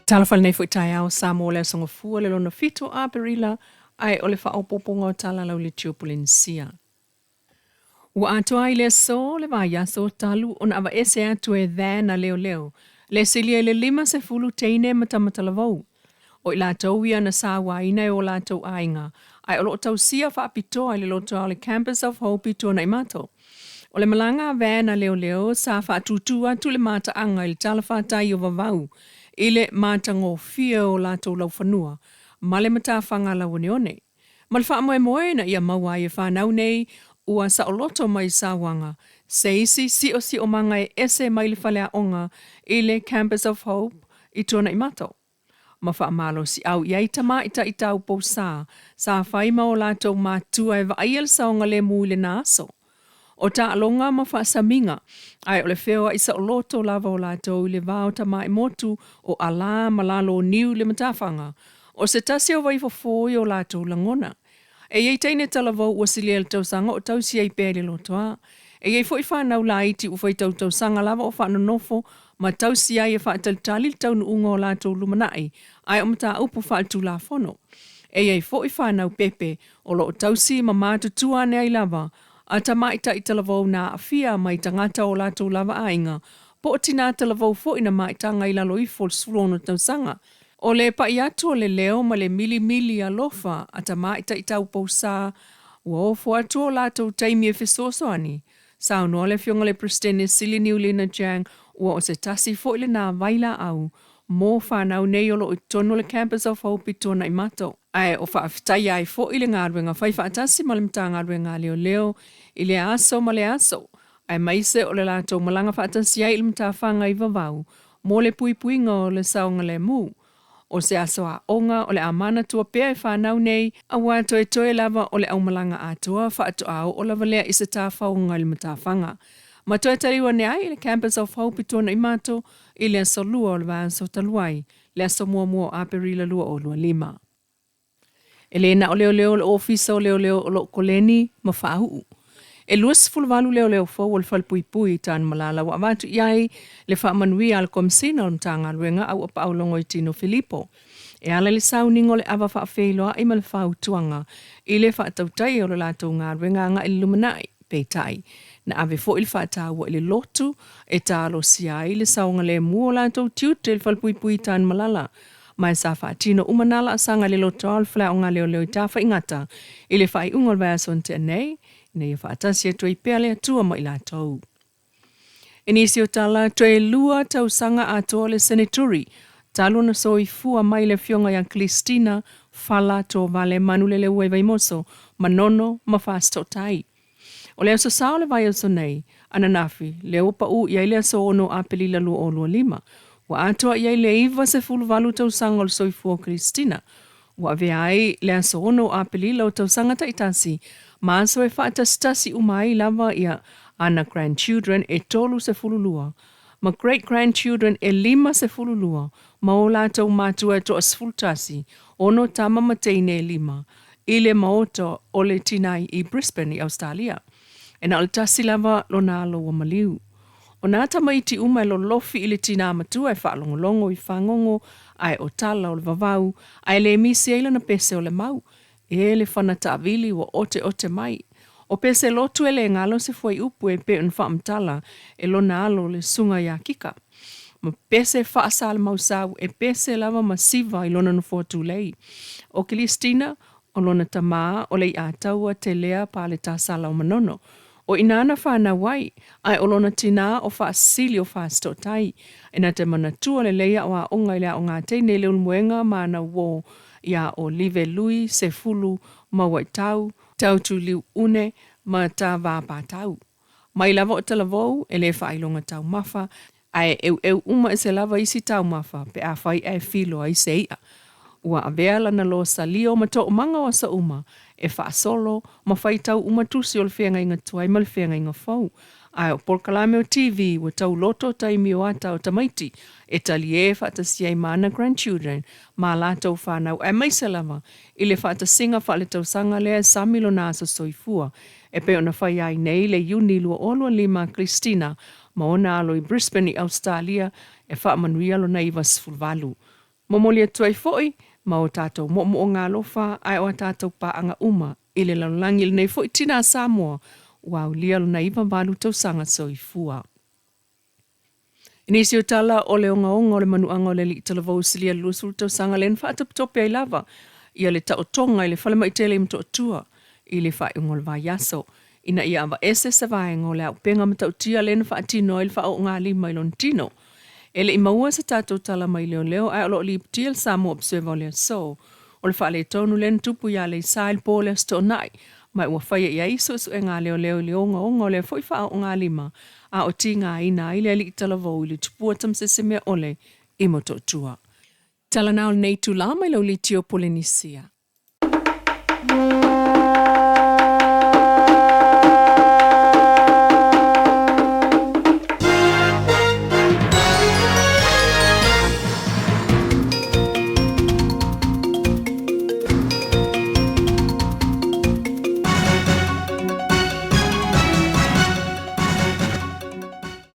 Talofa i lenei foi taeao Samoa o le Aso Gafua le lona 7 o Aperila ae o le faaopoopoga o tala lau Litio Polenisia. Ua atoa ai le aso le vaiaso talu ona aveese atu e van a leoleo le silia i le 50 teine ma tama talavou. O i latou ia na sauaina e o latou aiga ae o lo o tausia faapitoa i le lotoa o le Campus of Hope i Tuanaimato. O le malaga a van a leoleo sa faatūtū atu le mataaga i le talafatai o Vavau i le matagofie o latou laufanua ma le matafaga lauoneone. Ma le faamoemoe ina ia maua ai e fanau nei ua saoloto mai sauaga se isi siosiomaga e ese mai le faleaoga i le Campus of Hope i Tuanaimato. Ma faamalosiau i ai tamaitai taupousa sa fai ma o latou matua e vaaia le saogalemu i lena aso. O taaloga ma faasamiga, ae o le feoai saoloto lava o latou i le va o tamaimotu o alā ma lalo o niu i le matafaga, o se tasi o vaifofo i o latou lagona. E i ai teine talavou ua silia i le tausaga o tausi ai pea i le lotoa. E i ai foi fanau laiti ua faitau tausaga lava o faanonofo ma tausi ai e faatalitali le taunuuga o latou lumanai ae o mataupu faaletulafono. E i ai foi fanau pepe o lo o tausi ma matutua ane ai lava a tamaitai talavou na aafia mai tagata o latou lava aiga po o tinā talavou foi na maitaga i lalo ifo o le 16 tausaga. O le pai atu o le leo ma le milimili alofa a tamaitai taupousa ua ofo atu o latou taimi e fesoasoani. Saunoa le Afioga i le Peresetene Sili Niulina Jiang ua o se tasi foi lena vailaau mo fanau nei o lo o i totonu o le Campus of Hope i Tuanaimato. Ae o faafetaia ai foi le galuega fai faatasi ma le Matagaluega a Leoleo i lea aso ma lea aso, aemaise o le latou malaga faatasi ai i le matafaga i Vavau mo le puipuiga o le saogalemu. O se aso aoga o le a manatua pea e fanau nei, aua toetoe lava o le aumalaga atoa faatoa oo lava lea i se tafaoga i le matafaga. Ma toe taliu ane ai i le Campus of Hope i Tuanaimato i le aso Lua o le vaiaso talu ai, le aso muamua o Aperila 2025. E le na o leoleo o le Ofisa o Leoleo o lo o koleni ma faauu. E 28 leoleo fou o le Falepuipui i Tanumalala ua avatu i ai le faamanuia a le Komesina o le Matagaluega Auapaau Logoitino Filipo e ala i le sauniga o le ava faafeiloai ma le fautuaga i le faatautaia o le latou galuega agai i le lumanai. Peitai, na ave foi le faataua i le lotu e talosia ai le saogalemu o latou tiute i le Falepuipui i Tanumalala ma e sa faatino uma nā laasaga i le lotoa o le faleaoga leoleo i Tafaigata i le faaiuga o le vaiaso na tea nei, ina ia faatasi atu ai pea le Atua ma i latou. I nisi o tala, toe 2 tausaga atoa le Seneturi talu ona soifua mai le afioga ia Kilistina Fala Tovale Manuleleua i Vaimoso, Manono ma Fasitootai. O le aso Sa o le vaiaso nei, ananafi, lea ua paū i ai le aso 6 o Aperila 2025, ua atoa i ai le 98 tausaga o le soifua o Kilistina. Ua avea ai le aso 6 o Aperila o tausaga taitasi ma aso e faatasitasi uma ai lava ia ana grandchildren e 32 ma great grandchildren e 52 ma o latou matua e toa-11, ono tama ma teine e lima, i le maota o le Tinai i Brisbane i Ausetalia. E na o le tasi lava lona alo ua maliu. O nā tamaiti uma e lolofi i le tinā matua e faalogologo i fagogo ae o tala o le vavau ae le misi ai lana pese o le mau. E le fana taavili ua oteote mai. O pese lotu e le galo se fuaiupu e pei ona faamatala e lona alo le susuga ia Kika. Ma pese faasalamausau e pese lava ma siva i lona nofoa tulei. O Kilistina, o lona tamā o Leiataua Telea Paletasala o Manono. O i inā na fanau ai, ae o lona tinā o Faasisili o Fasitootai. E na te manatua lelei aoaoga i le aoga teine i Leulumoega ma ana uō iā Olive Lui Sefulu Mauaitau, Tautuliu Une ma Tavapatau. Mai lava o Talavou e le faailoga taumafa, ae eueu uma ese lava isi taumafa pe afai ae filo ai se i'a. Ua avea lana loa salio ma toomaga o aso uma e faasolo ma faitau uma tusi o le feagaiga tuai ma le feagaiga fou. Ae o polokalame o TV ua tauloto taimi o ata o tamaiti e taliē faatasi ai ma ana grandchildren ma a latou fanau aemaise lava i le faatasiga faaletausaga lea e sami lona aso soifua e pei ona fai ai nei le Iuni 2025 Kilistina ma ona alo i Brisbane i Ausetalia e faamanuia lona 98. Momoli atu ai foi ma o tatou moomooga alofa ae o a tatou paaga uma i le lalolagi i lenei foi tina Samoa ua aulia lona 98 tausaga soifua. I nisi o tala o le ogaoga o le manuaga o le alii talavou silia le 20 tausaga lea na faatopetope ai lava ia le taotoga i le falemai tele i Motootua i le faaiuga o le vaiaso ina ia aveese se vaega o le auupega matautia lea na faatino ai le faaoogalima i lona tino. E le i maua se tatou tala mai leoleo ae o lo o lipotia le Samoa Observer o le aso o le faaletonu lea na tupu i Aleisa i le po o le Aso Toonai ma ua faia i ai suesuega a leoleo i le ogaoga o lea foi faaoogalima a o tigaina ai le alii talavou i le tupua Tamasese-meaole i Motootua. Tala na o lenei itulā mai lau litio Polenisia.